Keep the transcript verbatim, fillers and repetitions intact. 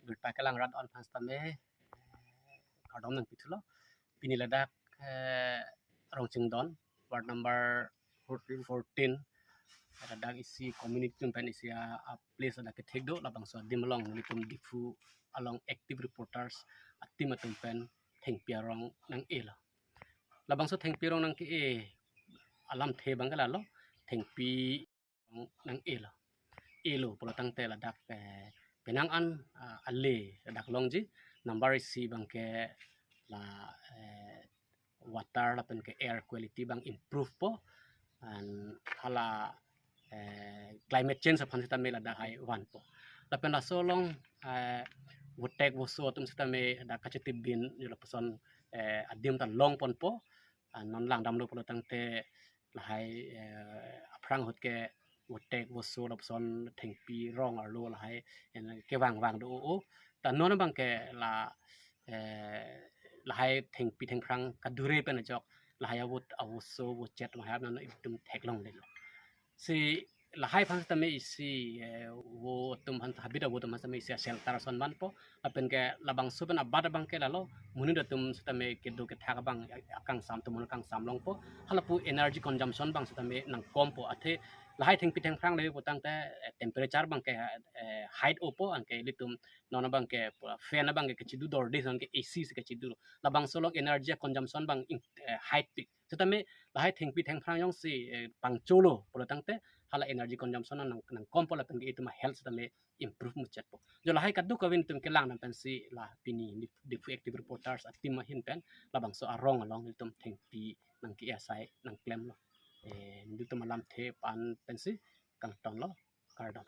Birta kelang rat on aphan sitame, eh, kardom nangpithulo. Pini ladak, eh, Rongchingdon, ward number fourteen, fourteen. Ladak isi community atum pen isi a, a place ladak kethek do, labangso adim along nelitum Diphu along active reporters a-team atum pen thengpi arong nang-elo. Labangso thengpi arong nang-e alamthe abang ke lalo, thengpi nang-elo. Elo pulo tangte ladak, eh, penang an, ah, ale ladak longji, number isi abang ke la, eh, water lapen ke air quality abang improve po, and hala, eh, climate change aphan sitame ladak hai vanpo. Lapen laso along, eh, votek voso atum sitame ladak kachetip bin, yo lapuson, eh, adim ta longponpo, ah, non langdamlo pulo tangte lahai, eh, aphrang ahut ke votek voso lapuson thengpi arong arlo lahai, eh, kevang vang do o. Ta non abang ke la, eh, lahai thengpi thengphrang kadure pen ajok lahai avot avoso vochet mahap non itum theklonglelo. Si lahai aphan sitame isi, eh, vo atum aphan, habit avo atum aphan sitame isi shelter ason vanpo. Lapen ke labangso pen abat abang ke lalo, monit atum sitame kedo kethak abang, eh, akangsam atum akangsam longpo. Halapu energy consumption abang sitame nangkompo. Athe lahai thengpi thengphrang le pulotangte, eh, temperature abang ke, eh, height opo, anke ilitum non abang ke, pu-, fan abang ke kechidu dorde, non ke A C si kechidu. Labangso along energy consumption abang in-, eh, height pik. Sitame lahai thengpi thengphrang jongsi, eh, pangcholo pulotangte hala energy consumption nang, nangkompo lapen ke itum a-health sitame improve muchotpo. Jo lahai kadokave itum kelang nang pensi la pini Dip-, Diphu active reporters a-team ahin pen labangso arong along itum thengpi nang-e asai nangklemlo. Eh, itum alamthe aphan pensi kangtonlo, kardom.